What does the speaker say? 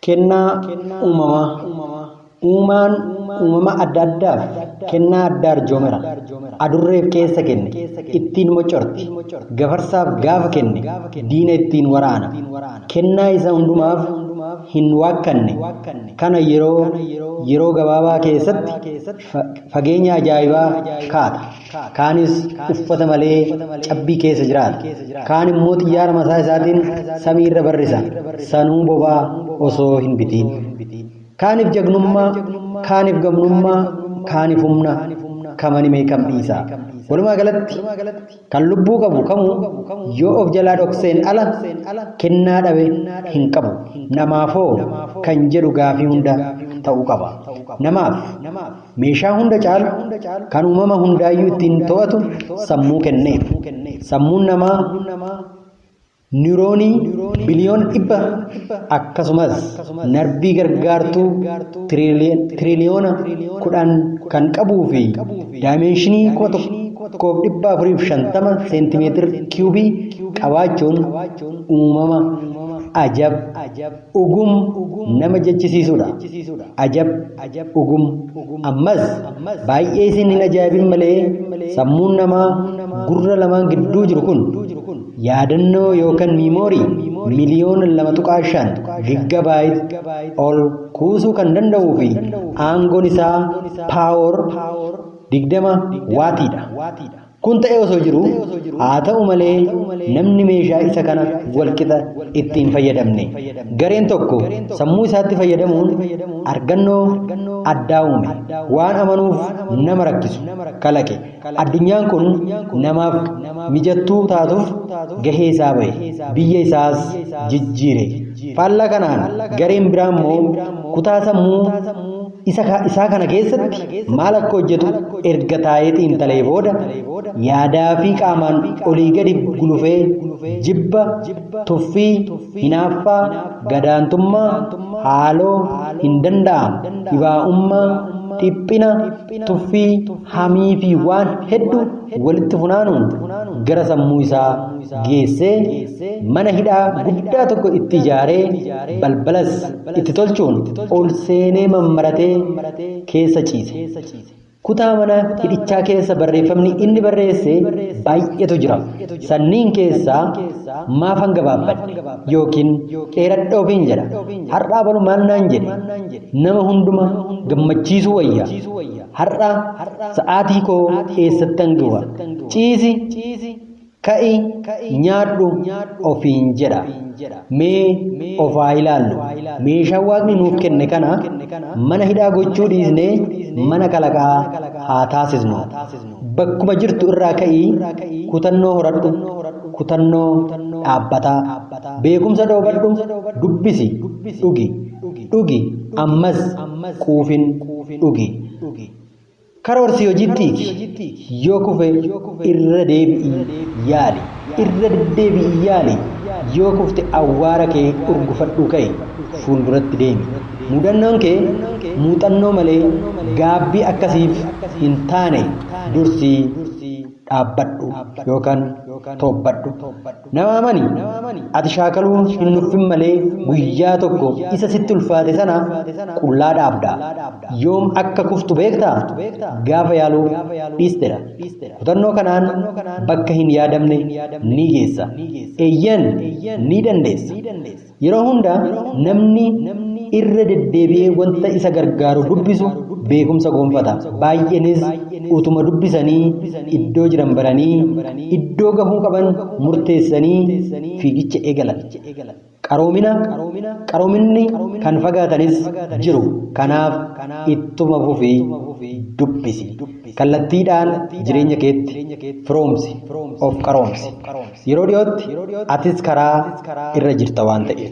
Kennaa uumamaa. Uumaan uumama adda addaaf kennaa addaa arjoomera. Adurreef keessa kenne, ittiin mocorti. Gafarsaaf gaafa kenne, diina ittiin waraana. Kennaa isa hundumaaf hin waakkanne. Kana yeroo yeroo gabaabaa keessatti fageenya ajaa'ibaa kaata. Kaanis uffata malee cabbii keessa jiraata. Kaan immoo xiyyaara mataa isaatiin samii irra barrisa. Sanuu boba'aa osoo hin bitiin. Kaaniif jagnummaa, kaaniif gamnummaa, kaaniif humna, kamani mee kam dhiisa. Walumaa galatti kan lubbuu qabu kamuu yoo of jalaa dhokseen ala kennaa dhabe hin qabu. Namaafoo kan jedhu gaafii hunda ta'uu qaba. Namaaf meeshaa hunda caalu kan uumama hundaayyuu ittiin to'atu sammuu kenneef. Sammuun namaa niwuroonii biliyoona 100 akkasumas narvii gargaartuu tiriliyoona 10 kan qabuu fi daayimeenshinii 1450 seentimeetir kiiyubii qabaachuun uumama ajab ugum nama jechisiisudha. Ajab ugum ammas baay'ee isin hin ajaa'ibin malee sammuun namaa gurra lamaan gidduu jiru kun yaadannoo yookaan miimoorii miliyoona 2.5 giggabaayit ol kuusuu kan danda'uu fi aangoon isaa paawor 20 waatiidha. Kun ta'ee osoo jiruu, haa ta'u malee namni meeshaa isa kana walqixa itti hin fayyadamne. Gareen tokko sammuu isaatti fayyadamuun argannoo addaa uume. Waan amanuuf nama rakkisu kalaqe. Addunyaan kun namaaf mijattuu taatuuf gahee isaa bahe. Biyya isaas jijjiire. Faallaa kanaan gareen biraa immoo kutaa sammuu isaa kana keessatti maal akka hojjetu erga taa'ee xiinxalee booda yaadaa fi qaamaan olii gadi gulufee jibba, tuffii, hinaaffaa, gadaantummaa, haaloo, hin danda'amu, dhibaa'ummaa, dhiphina, tuffii, hamii fi waan hedduu walitti funaanuun gara sammuu isaa geessee mana hidhaa guddaa tokko itti ijaaree balbalas itti tolchuun ol seenee mammaratee keessa ciise. Kutaa mana hidhichaa keessa barreeffamni inni barreesse baay'eetu jira. Sanniin keessaa maafan gabaabbadhe yookiin dheeradhe ofiin jedha. Har'aa balu maal naan jedhe? Nama hunduma gammachiisuu wayya. Har'a sa'aatii koo eessattan guba? Ciisi Ka'i nyaadhu ofiin jedha. Mee of haa ilaallu. Meeshaa Waaqni nuuf kenne kana mana hidhaa gochuu dhiisnee mana kalaqaa haa taasisnu. Bakkuma jirtu irraa ka'ii kutannoo horadhu. Kutannoo dhaabbataa. Beekumsa dhoobadhu, dubbisi, dhugi. Dhugi ammas quufin dhugi. Karoorsi hojiitti hiiki. Yoo kufe irra deebi'ii yaali. Irra deddeebi'ii yaali. Yoo kufte awwaara kee urgufadhuu ka'i. Fuulduratti deemi. Mudannoon kee muuxannoo malee gaabbii akka siif hin taane dursii dhaabbadhu yookaan toobbadhu. Nama amani! Ati shaakaluu hin nuffin malee guyyaa tokko isa sitti ulfaate sana qullaa dhaabda. Yoom akka kuftu beektaa? Gaafa yaaluu dhiistedha. Kutannoo kanaan bakka hin yaadamne ni geessa. Eeyyen ni dandeessa. Yeroo hunda namni irra deddeebi'ee wanta isa gargaaru dubbisu beekumsa gonfata. Baay'eenis utuma dubbisanii iddoo jiran baranii iddoo gahuu qaban murteessanii fiigicha eegalan. Qaroomina qaroominni kan fagaatanis jiru. Kanaaf ittuma fufii dubbisi. Kallattiidhaan jireenya keetti firoomsi, of qaroomsi. Yeroo dhiyootti atis karaa irra jirta waan ta'eef.